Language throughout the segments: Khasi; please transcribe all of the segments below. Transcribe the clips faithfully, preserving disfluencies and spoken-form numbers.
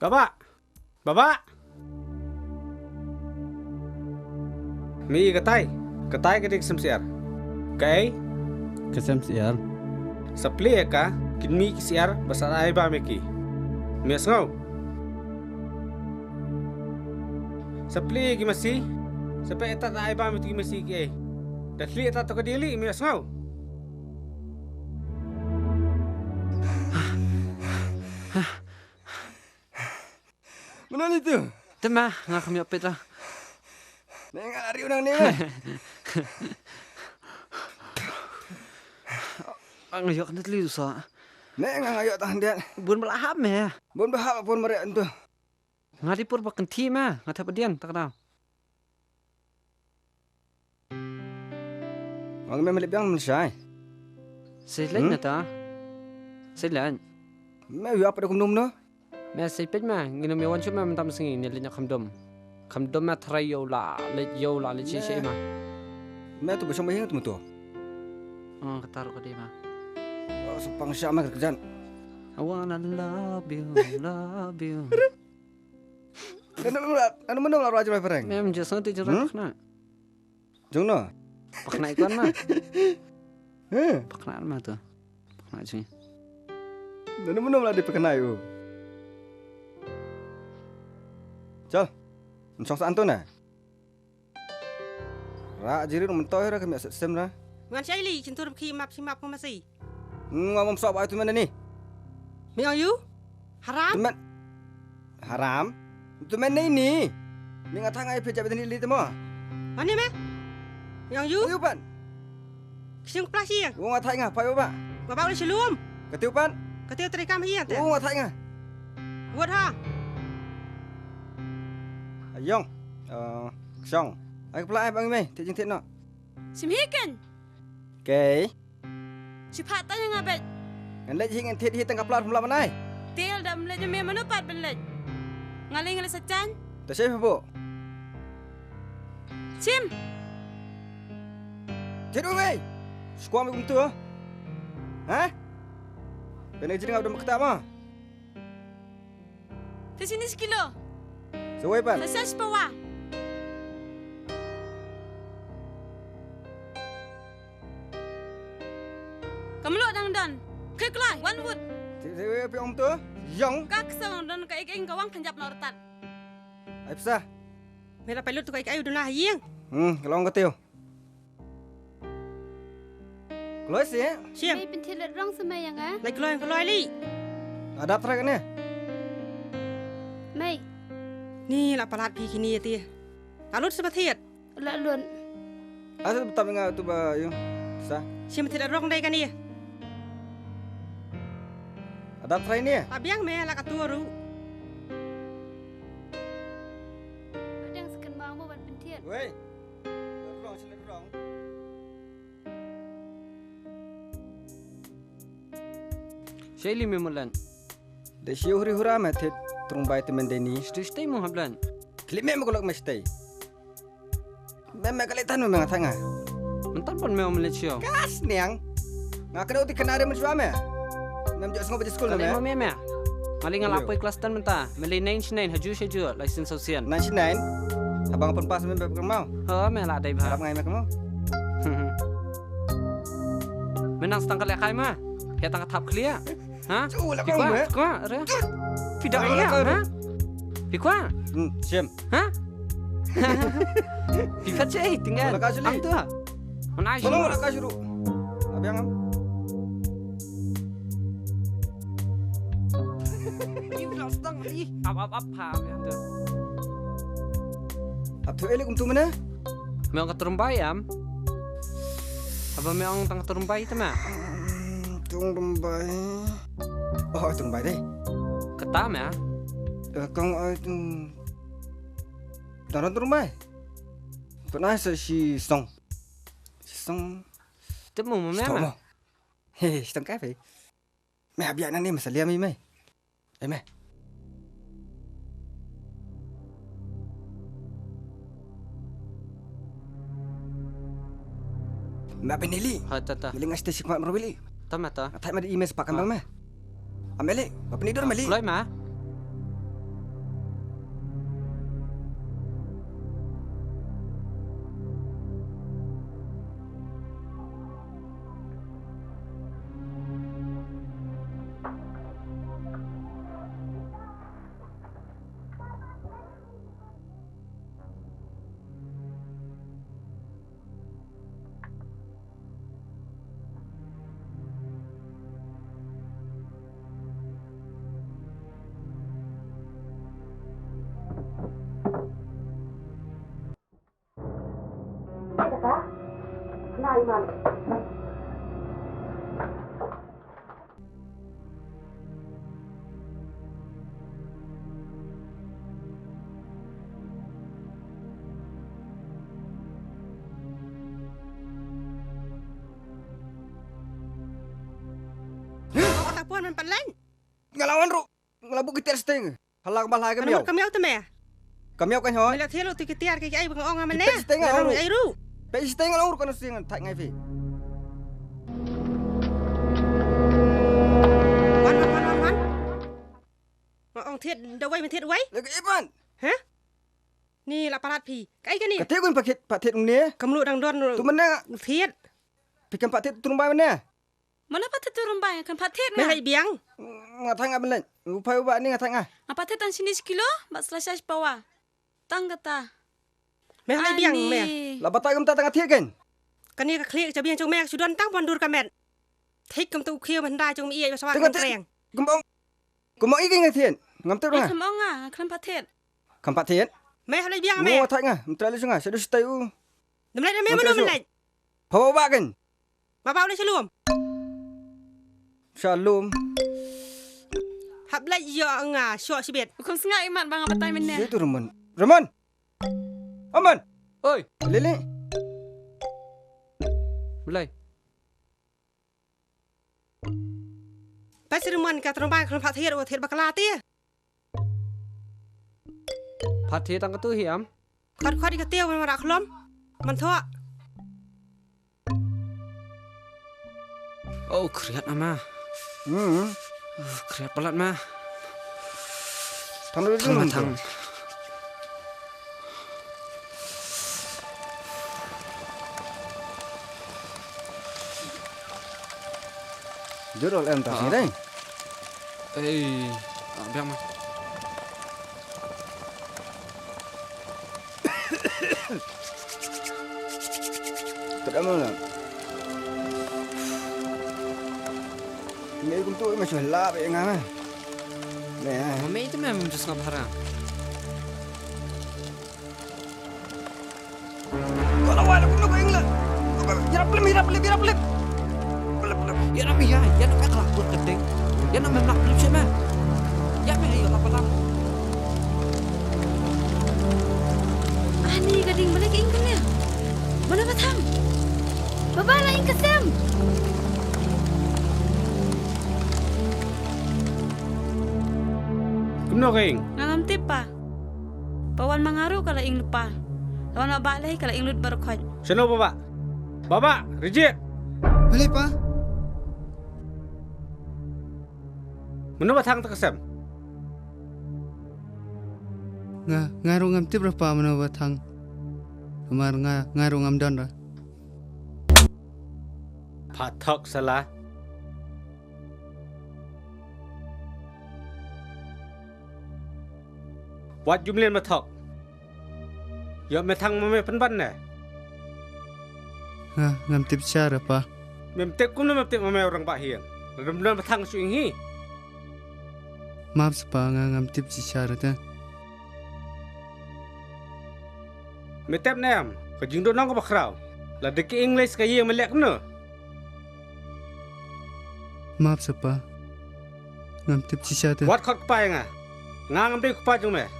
Baba! Baba! Me ïa katai, katai ka dei ka sem syiar. Kaei? Ka sem syiar. Sa plie ïa ka, kin mih ki syiar, ba sa ai bam ïa ki. Me sngew? Sa plie ïa ki masi, sa peit ïa ta da ai bam ïa ki masi kiei. Da khlieh ïa ta to ka dieli, me sngew? Mano ni tu? Te ma, nga kham ïoh peit ra. Ne nga riu nang ni ma. Nga ïoh kane tli sa. Ne nga nga ïoh tahan dia. Bun bala hap me. Bun bala hap bun mare antu. Nga di pur ba kynti ma, nga thap dian tak da. Ong me me leit biang Malaysia. Sei leit Hmm? na ta. Sei leit. Me ïa apa kum num no? Me sei peit ma, ngin me wan shu ma mynta sngi ne leit na kham dom. Kham dom ma trai ïoh la, leit ïoh la, leit shi Me- shi ma. Me tu ba shong ba hiang tu ma tu. Oh, kata ruh ka dei ma. Oh, sepang sha ma kerjan. I wanna love you, love you. Nanu menu la, nanu menu la rajin mai pereng. Mem just nanti Hmm? Jong no? Pakna ikon ma. He. Pakna ma tu. Pakna ji. Nanu menu la di pakna yu. Chal. Nsong sa antu na. Ra jirin mentoi ra kami aset sem ra. Ngan shaili chintur khi map shi map ko masi. Ngam mom sok ba tu mena ni. Me ong yu? Haram? Tu men. Haram? Tu men ni ni. Mi nga thang ai phi jap ni li temo. Mane me? Me ong yu? Yu pan. Kising plasing. Wu nga thang nga pai ba. Ba ba shalom. Katiu pan. Katiu tri kam hi ante. Wu nga thang nga. Wat ha. Ayong. Eh, ksong. Ai kepla ai bang me. Ti jing ti no. Sim hi ken. Kei. Shi phat tang nga bet. Ngan leit hi ngan thied hi tang ka plar pumla manai. Til dam leit me manu pat ben leit. Nga leit nga leit sa chan. Ta shei pha bo. Chim. Thied u wei. Skwam kum tu. Ha? Pene jing ngam dam kata ma. Te sini sekilo. Sawai pan. Te sas pawa. Kamlo dang don. Kek lai, wan wut. Te te pi om tu. Yong. Kak sa don ka ik ing ka wang khanjap na ortat. Ai psa. Mela pailut tu ka ik ai duna ying. Hmm, kalong ka teo. Kloi si eh? Siang. Mei pynthit let rong sa mei yang eh. Lai kloi kloi li. Adap trai kane. Mei. Ni la palat phi kini ti. Alut sa bathiat. La lut. Asa betam nga tu ba yu. Sa. Siang thit rong dai kani. Adap trai ni. Abiang me la katu ru. Adang sekan mau mo ban pynthit. Wei. Rong sila rong. Shaili me mulan. De shiu huri hura me thit trung bai te mendeni. Stu stay mo hablan. Kli me mo kolok me stay. Me me kali tan me nga thanga. Mentan pon me om le chio. Kas niang. Nga kena uti kenari men shwa me. Mem jok sngop je school me. Mo me me. Ngali nga lapoi class ten menta. Me le nine nine haju haju license sosian. Nine nine. Abang pun pas me be kemau. Ha me la dai ba. Harap ngai me kemau. Menang setang kali kai ma. Ya tang thap clear. Ha? Chu la kong me. Kwa re. Pida ya ha? Pikwa. Hmm, sim. Ha? Pikat che tinggal. Ang tu ha. Mana ai. Tolong la ka shuru. Abiang am. Ni bilang setang ni. Ap ap ap ha yang tu. Ap tu elik untuk mana? Me ong ka trumbai am. Haba me ong tang ka trumbai te ma. Tung trumbai. Oh, trumbai deh. Kata me. Kong ai tung. Tang trumbai. Pynai sa shi song. Shi song. Tip mo mo me Stop ma. mo. He, shi tong kai phi. Me hap ïa nang ni masa liam i me. Ai me. Me hap ni li. Ha ta ta. Li ngai sta shi kmat mo bili. Ta ma ta. Atai ma di i me sepak kambang me. Ameli, ba pynidor meli. Kloi ma. Ata puan man pat lain. Nga la wan ruh. Nga la buh ki tiar sting. Hala ka ba la ka miaw. Ka miaw te me. Ka miaw kan hoi. Me la thied lut tu ki tiar ki ai ba nga ong nga mane. Ki tiar sting nga ong ruh. Ai ruh. Pe sting nga ong ruh kan sting thak ngai phi. Wan wan wan wan wan. Nga ong thied da wei me thied wei. Lagi iban. Ha? Ni la palat phi. Kai ka ni. Ka thied kun paket pat thied ne. Kam lu dang don. Tu mane. Thied. Phi kan pat thied tu rumbai mane. Mano pat thied tu rumbai, kan pat thied nga. Me hai biang. Nga thang nga benleng. Upai uba ni nga thang nga. Nga pat thied tang shini shi kilo, ba slasha shi pawa. Tang kata. Me hai biang me. La batai kumta tang nga thied kan. Kani ka khlieh ka biang jong me ka shu don tang pon dur ka met. Thik kumta u khiew menda jong me ïa ba sawa kan kreng. Kumba ong. Kumba ong i kan nga thied. Ngam thied nga. Kam ong nga, kan pat thied. Kam pat thied. Me hai biang me. Nga thang nga, mtra le sunga, sadu sitai u. Dem lai me mano me lai. Pawa ba kan. Baba u leit sha lum. Sha lum. Hap leit ïoh nga shoh shibit. U khum snga imat ba nga batai mynne. Situ Ramon. Ramon. Ramon. Oi. Lili. Belai. Pas Ramon ka trombai khum phat thied u thied bakla ti. Phat thied tang katu hiam. Khot khot ïa ka tiew man ra khlom. Man thoh. Oh, khriat ma. Hmm. Oh, khriat palat ma. Thang dulu. Thang, thang. Jurol em ta sini dai. Ei, ah, biang ma. Kedam ma. Ni kum tu ma shu lap ïa nga ma. Ni, ah. Mami itu memang just ngap harang. Ko la wai la kumno ko ing la. Ïarap lem, ïarap lem, ïarap lem. Lem, lem. Ïa na mi ïa, ïa na me khlak bun ka ding. Ïa na me nak lem sha me. Ïa me ïa la palang. Ani ka ding balei ka ing kumne. Mano ba thang. Baba la ing ka sem. Kumno ka ing? Nga ngam tip pa. Ba wan ma nga ruh ka la ing lypa. La wan ma Bah lei ka la ing lut baroh khoit. Shano Baba? Baba, Rijit. Balei pa? Mano ba thang ta ka sem? Nga, nga ruh ngam tip ra pa mano ba thang. Namar nga, nga ruh ngam don ra. Phathok sala. Wat jumlien ma thok. Ïoh me thang ma me pynban ne. Nga ngam tip shisha re pa. Mem tip kumno mem tip ma me u rangbah hiang. Rem don ma thang shu ing hi. Map spa nga ngam tip shisha re te. Me tip ne em, ka jingdon nong ka ba khraw. Lada ki English ka ïing me leh kumno? Map sapa. Ngam tip shisha te. Wat khot kpa ïa nga. Nga ngam dei kpa jong me.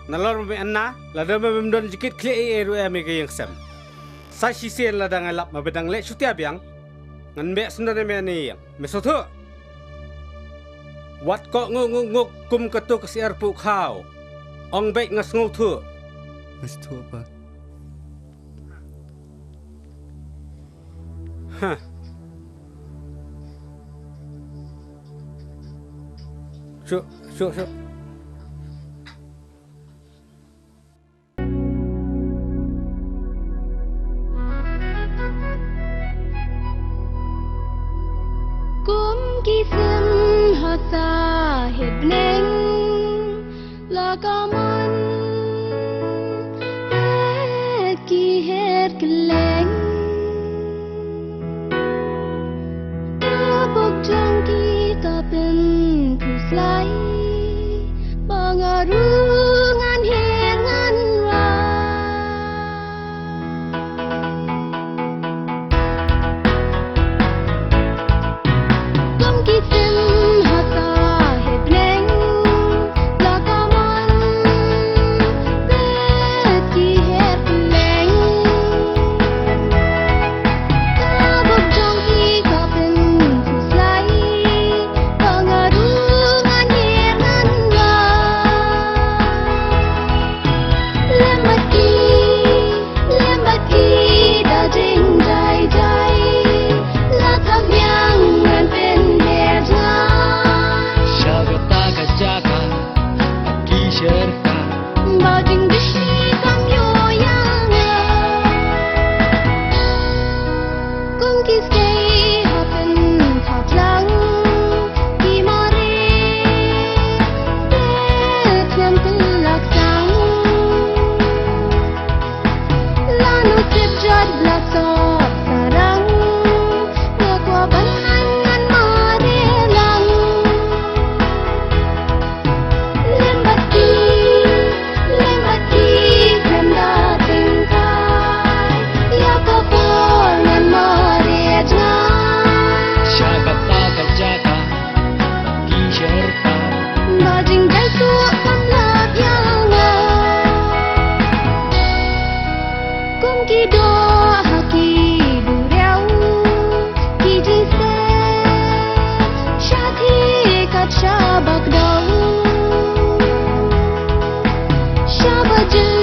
Nalor ba me anna, lada me bym don jingkit khlieh ei ei ruh ïa me ka ïing ka sem. Sa shisien lada nga lap ma ba dang leh shutia biang. Ngan beh sngewdon ïa me ne ïing. Me sngewthuh. Wat kohnguh nguh nguh kum katu ka syiar pukhaw. Ong beit nga sngewthuh. Nga sngewthuh pa. Huh. Shuh, shuh, shuh. Kum ki sim ha sa ha bneng la ka mon, eh, ki her kylleng. Ka bok jong ki ka pynphuslai, ba nga ruh ngan her ngan rai. Kum ki sim ha sa ha bneng, la ka mon, peit ki her kylleng. Ka bok jong ki ka pynphuslai, ba nga ruh ngan her ngan rai. Lem bad ki, lem bad ki da jingjai jai, la ka miang ngan pynher jngai. Sha kata ka jaka ki sher ka, ba jingbishni kam ïoh ïa nga. Kum ki skei ha pynthaplang, ki mareh, peit ngan pynlak sang. Lano tip jot bla sop sarang, nga kwah ban ngan mareh lang. Lem bad ki, lem bad ki, khlem da tyngkai. Ïa ka por ngan mareh jngai. Sha kata ka jaka ki sher ka, ba jingjai suk kam lap ïa nga. Kum ki doh ha ki duriaw, ki jingstad shathie kat shaba kdew. Shaba jin